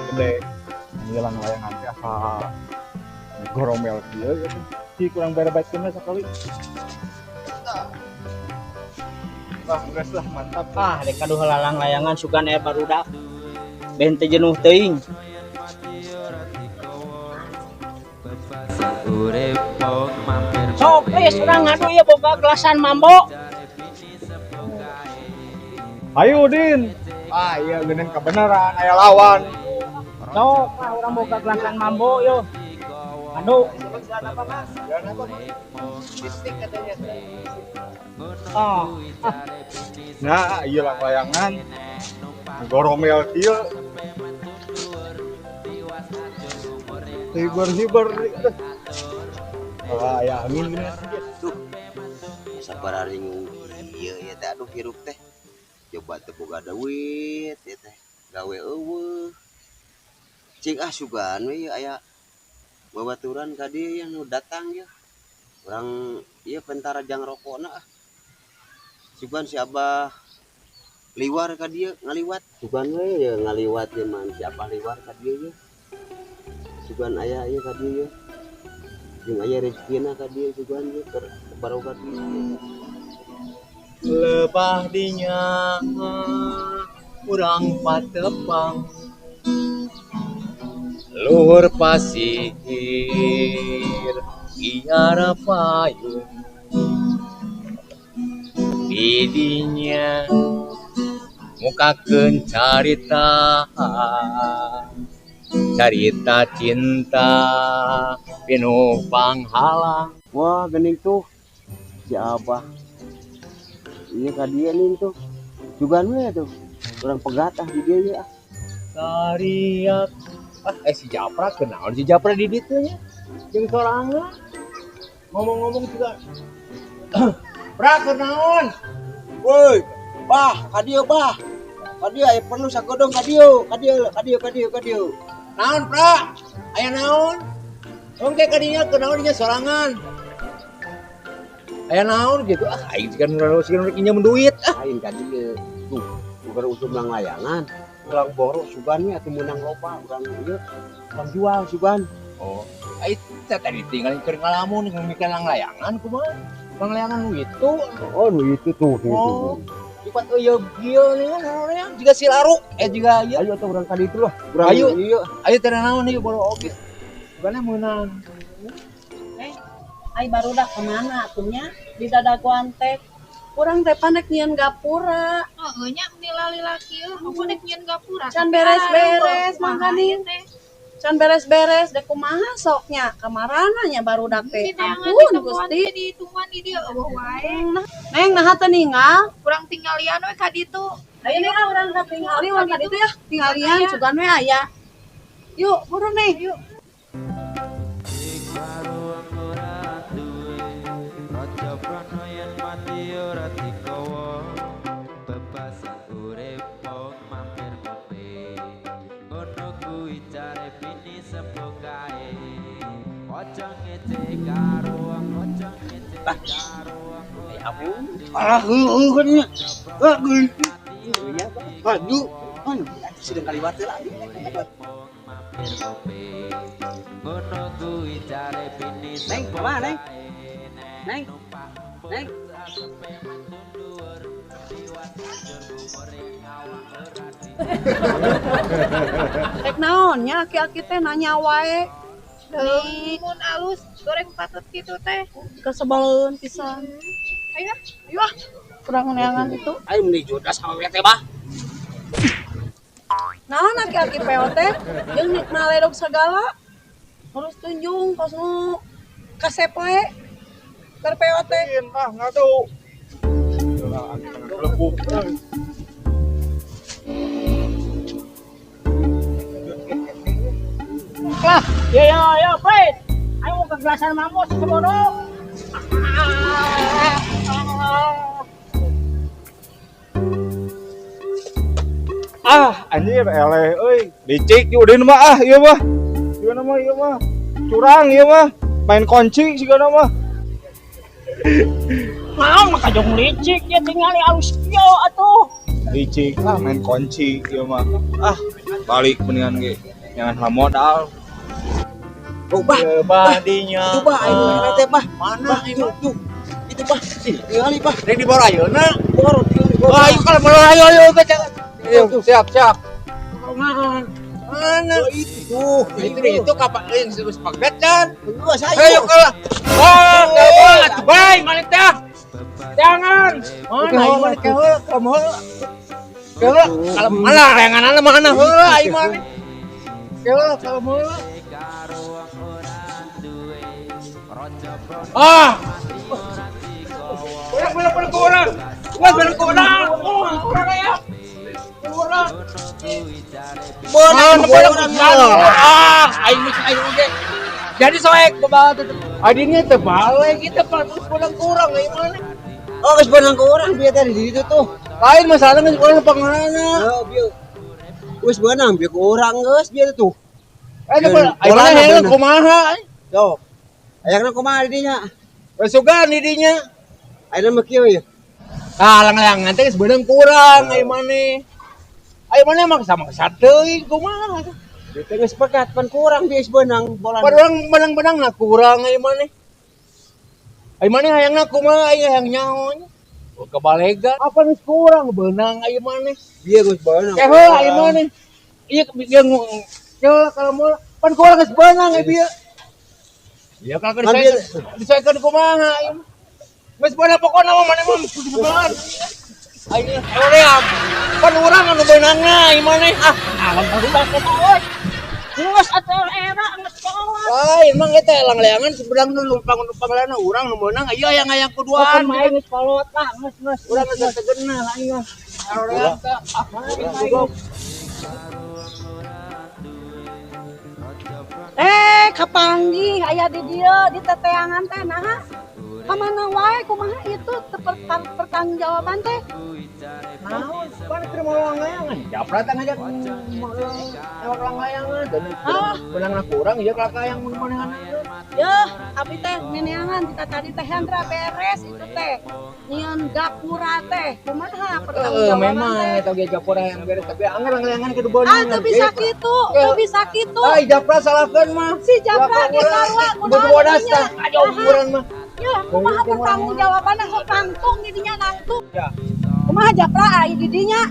Gede ngilang layangan teh asa goromel kieu gitu. Si kurang berebaikeun sakali. Wah, geus lah, mantap. Ah, dek kaduh lalang layangan sugan aya barudak. Ben teu jenuh teuing. Sok please urang ngadu ieu boga gelasan mambo. Ayo Din. Ah, iya geuning kebenaran aya lawan. Sok lah urang boga gelasan mambo yo. Anu. Oh. Nah, iya lah layangan. Goromel kieu. Hiber-hiber. Wah, aya angin gini. Tuh. Sabar ringung ieu ieu teh aduh hirup teh. Coba teu boga duit ieu teh. Gawe eueuh. Cing ah sugan we ieu aya babaturan ka dieu nu datang ieu. Urang ieu pentara jang rokona ah. Sugan si Abah liwar ka dieu ngaliwat. Sugan we ye ngaliwat ye man si Abah liwar ka dieu ye. Sugan aya ieu ka dieu ye. Jeung aya rezekina ka dieu sugan ye keur baroga duit. Lebah dinya urang patepang luhur pasir iara payung didinya mukakeun carita carita cinta pinuh panghalang. Wah, geuning tuh si Abah iya ka dieu nih tuh sugan we tuh urang pegat ah di dieu ye ah. Tariak ah si Japra kenaon si Japra di ditu nya jeung sorangan ngomong-ngomong juga Pra kenaon. Woi, bah, ka dieu bah. Ka dieu aya perlu sagodong ka dieu, ka dieu, ka dieu, ka dieu, ka dieu. Naon Pra? Aya naon? Engke ka dinya kenaon dinya sorangan. Aya naon gitu ah aing siga nu siga nu injem duit ah. Aing ka dieu. Tuh, bukan usum lang layangan. Urang boro sugan we atuh meunang loba urang ieu. Urang jual sugan. Oh, aing teh tadi tinggal keur ngalamun mikir lang layangan kumaha? Lang layangan nu itu. Oh, nu itu tuh, tuh. Oh. Ipat eueuh kieu nih kan jiga si Laru jiga ieu. Ayo atuh urang ka ditu lah. Urang ayo. Ieu. Ayo teh naon ieu boro oge. Bukannya meunang. Ai barudak kemana atunya di dadaguan teh. Urang teh panek nyieun gapura. Heeh nya meni lalila kieu, aku nek nyieun gapura. Can beres-beres mangkaning. Can beres-beres dek kumaha soknya kamarana nya barudak teh. Ampun Gusti. Ditungguan di dieu eueuh wae. Neng naha teu ninggal? Urang tinggalian we ka ditu. Ayo neng ah urang ka tingali urang ka ditu ya. Tinggalian sugan we aya. Yuk, buru neng. Yuk. Ah, heueuh kan nya. Ah, geuning. Maju. Kan sedang kaliwat heula. Neng, kumaha neng? Neng. Neng. Rek naon nya aki-aki teh nanya wae. Mun alus goreng patut kitu teh. Kesebeleun pisan. Ayo. Ayo ah. Kurang neangan itu. Ayo meni judas awewe teh bah. Naon aki-aki PO teh jeung ngaledog sagala. Harus tunjung kos nu kasep wae. Keur PO teh. Ah, ngadu. Lebuk. Lah, yo yo yo, Fred. Ayo ke gelasan mambo sebono. Ah, anjir eleh euy. Licik Udin mah ah ieu mah. Ieu mah ieu mah. Curang ieu mah. Main kunci sigana mah. Naon mah kajong licik ya tingali alus kieu atuh. Licik lah main kunci ieu mah. Ah, balik mendingan ge. Jangan lah modal. Oh, bah. Bah dinya. Itu bah, ayo teh bah. Mana Itu tuh. Itu bah. Tingali bah. Rek dibawa ayeuna. Boro tingali. Wah, ayo kalau mau ayo ayo baca. Siap, siap. Mana? Itu. Itu kapan yang sebut paket kan? Gua saya. Ayo kalau. Oh, atuh bae mana teh? Jangan. Mana ieu mah keheul, kamu heula. Keheul, kalau malah layanganna mana heula aing mah. Keheul kalau heula. Ah. Urang kurang. Wah, kurang. Oh, urang aya. Kurang. Beunang Kurang. Ah, aing geus aing oge. Jadi soek bawa tetep. Adinya teh balik kita pantus kurang kurang aing mana. Oh, geus beunang kurang bieu teh di ditu tuh. Lain masalah geus kurang pangaranna. Heeh, bieu. Geus beunang bieu kurang geus bieu tuh. Eh, aing mana hayang kumaha? Sok. Hayangna kumaha di dinya? Wes sugan di dinya. Ayeuna mah kieu ye. Ah, lang-langan teh geus beunang kurang aing maneh. Aing maneh mah sama teuing kumaha. Bieu teh geus pekat pan kurang bieu geus beunang bola. Pan urang benang-benangna kurang aing maneh. Aing maneh hayangna kumaha aing hayang nyaho nya. Oh, kebalegan. Apa geus kurang beunang aing maneh. Bieu geus beunang. Keheul aing maneh. Ieu bieu keheul kalau mau pan kurang geus beunang ieu bieu. Ya kalau disaekeun kumaha aing. Geus beunang pokona mah maneh mah kudu beunang. Aing hoream. Pan urang anu beunangna aing maneh. Ah, alam barudak eta euy. Geus atuh era geus kolot. Wah, emang eta lang-leangan seberang nu numpang-numpang lana urang nu meunang ieu hayang-hayang kuduan. Pokona aing geus kolot lah, geus geus. Urang geus teu geunah aing mah. Hoream teh. Ah, Kapanggih aya di dieu di teteangan teh naha. Kamana wae kumaha itu pertanggungjawaban teh? Naon, pan keur mau lang-layangan. Japra teh ngajak lewat lang-layangan dan beunangna kurang ieu ka hayang mun manehanna. Yeuh, abi teh neneangan kita tadi teh Hendra beres itu teh. Nyieun gapura teh kumaha pertanggungjawaban memang teh? eta ge gapura yang beres tapi anger lang-layangan kudu beunang. Ah, teu bisa kitu, teu bisa kitu. Ah, Japra salahkeun mah. Si Japra ge sarua Kudu bodas tah, aja ukuran mah. Yeuh, kumaha pertanggungjawabanna sok nangtung di dinya nangtung. Kumaha Japra ai di dinya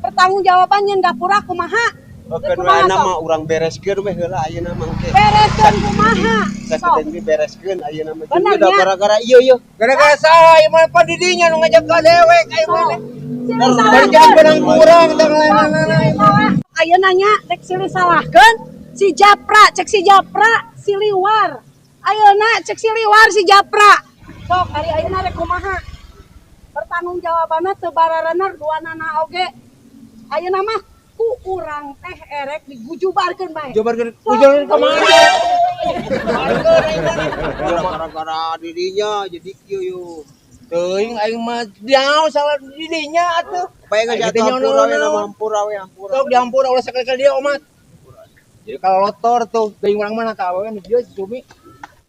pertanggungjawaban nyeun gapura kumaha? Keun we mah urang bereskeun we heula ayeuna mah engke. Bereskeun kumaha? Sok. Sakedeung ge bereskeun ayeuna mah. Bener Udah nya. gara-gara ieu ieu. Gara-gara salah ieu mah pan di dinya nu ngajak ka dewek aing maneh. Silih Bari jangan benang kurang teh lain-lain. salah. Ayeuna nya rek silih salahkeun si Japra, cek si Japra siliwar. Ayeuna cek siliwar si Japra. Sok ari ayeuna rek kumaha? Pertanggungjawabanna teu bararener duanana oge. Ayeuna mah ku urang teh erek digujubarkeun bae. Jubarkeun ujar ka mana? Gara-gara di dinya jadi kieu yo. Teuing aing mah diau salah di dinya atuh. Bae geus Aing teh jatuh hampura we nyono. nama hampura we hampura. Sok dihampura ulah sakali-kali dia omat. Jadi kalau lotor tuh, teuing urang mana tahu we dieu si Sumi.